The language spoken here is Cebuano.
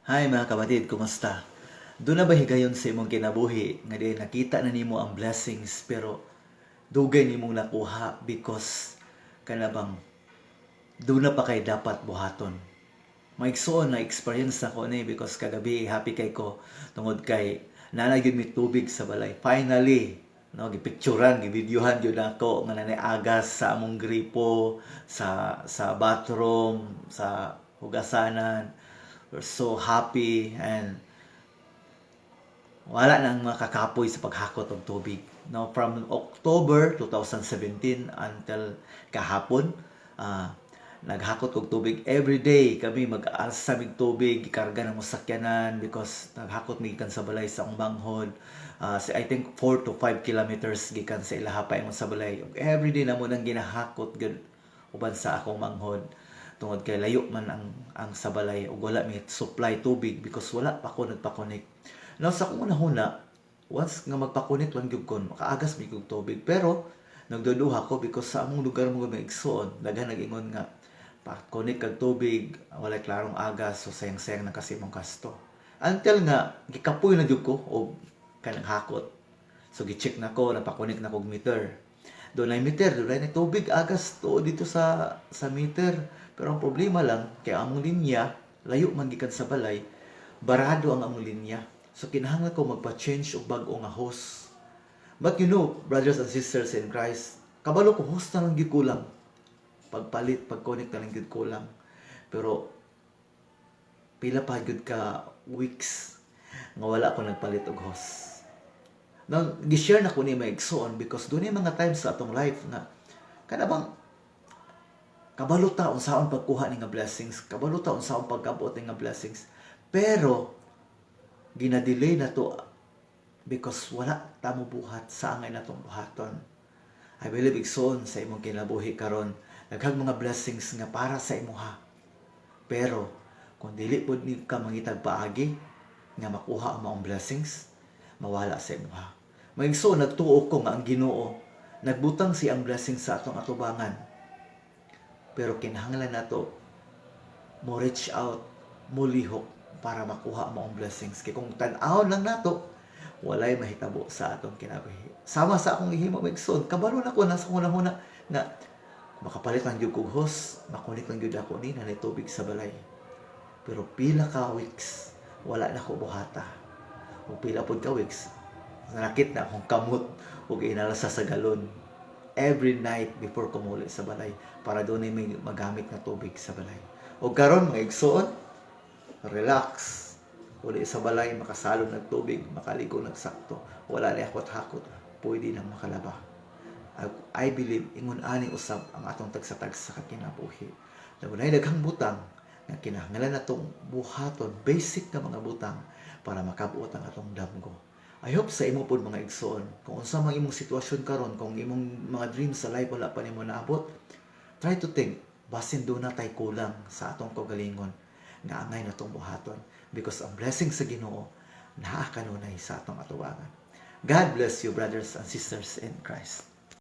Hi, mga kapatid, kumusta? Duna ba higayon sa imong kinabuhi nga di nakita na nimo ang blessings pero dugay nimong nakuha because kana bang duna pa kay dapat buhaton? Maigsuon, na experience nako ni because kagabi happy kay ko tungod kay naa na gyud mi tubig sa balay. Finally, no, gipicturan, givideohan gyud nako nga nanay agas sa among gripo, sa bathroom, sa hugasanan. We're so happy and wala nang makakapoy sa paghakot og tubig. No, from October 2017 until kahapon, naghakot og tubig every day kami. Mag-alsa mig tubig, gikarga ng sakyanan because naghakot mi gikan sa balay sa akong manghod. I think 4 to 5 kilometers gikan sa ilaha paingon sa balay. Ug every day namo nang ginahakot gyud uban sa akong manghod tungod kay layo man ang sa balay ug wala mi supply tubig because wala pa ko nagpa-connect. Now, sa akong una-huna, once nga magpa-connect lang gyud ko, makaagas mi og tubig, pero nagduduha ko because sa among lugar mo, mga igsoon, daghan nag-ingon nga pa-connect kag tubig, walay klarong agas, so sayang-sayang na kasi imong gasto. Until nga gikapoy na gyud ko og kanang hakot. So gi-check na ko, napa-connect na kog meter. Dunay meter, dunay na tubig agas to dito sa meter. Pero ang problema lang, kay among linya, layo man gikan sa balay, barado ang among linya. So kinahanglan ko magpa-change og bag-o nga hose. But you know, brothers and sisters in Christ, kabalo ko hose na lang gyud kulang. Pagpalit, pag-connect na lang gyud kulang. Pero pila pa gyud ka weeks nga wala ko nagpalit og hose. Now, gi-share na ko ni mga igsoon because dunay mga times sa atong life nga kana bang kabalo ta unsaon pagkuha ni nga blessings, kabalo ta unsaon pagkabot ni nga blessings. Pero gina-delay na to because wala ta mo buhat sa angay natong buhaton. I believe, igsoon, sa imong kinabuhi karon, daghang mga blessings nga para sa imuha. Pero kung dili pud ni ka mangitag paagi nga makuha ang maong blessings, mawala sa imuha. Mga igsoon, nagtuo ko nga ang Ginoo nagbutang siyang blessings sa atong atubangan. Pero kinahanglan nato mo reach out, mo lihok para makuha ang maong blessings. Kay kung tan-awon lang nato, walay mahitabo sa atong kinabuhi. Sama sa akong gihimo, mga igsoon, kabalo na ko nasa hunahuna nga makapalit lang gyud kog hose, ma-connect lang gyud ako ni na tubig sa balay. Pero pila ka weeks wala na ko buhata. O pila pod ka weeks, nanakit na akong kamot ug inalsa sa galon every night before ko muli sa balay para dunay may magamit nga tubig sa balay. O karon, mga igsoon, relax. Uli sa balay, makasalog ng tubig, makaligo ng sakto. Wala na hakot-hakot, pwede nang makalaba. I believe, ingon ani usab ang atong tagsa-tagsa ka kinabuhi. Dunay daghang butang nga kinahanglan natong buhaton, basic nga mga butang para makabuot ang atong damgo. I hope sa imo pod, mga igsoon, kung unsa man imong sitwasyon karon, kung imong mga dreams sa life wala pa nimo naabot, try to think, basin duna tay kulang sa atong kaugalingon nga angay natong buhaton because ang blessing sa Ginoo naa kanunay sa atong atubangan. God bless you, brothers and sisters in Christ.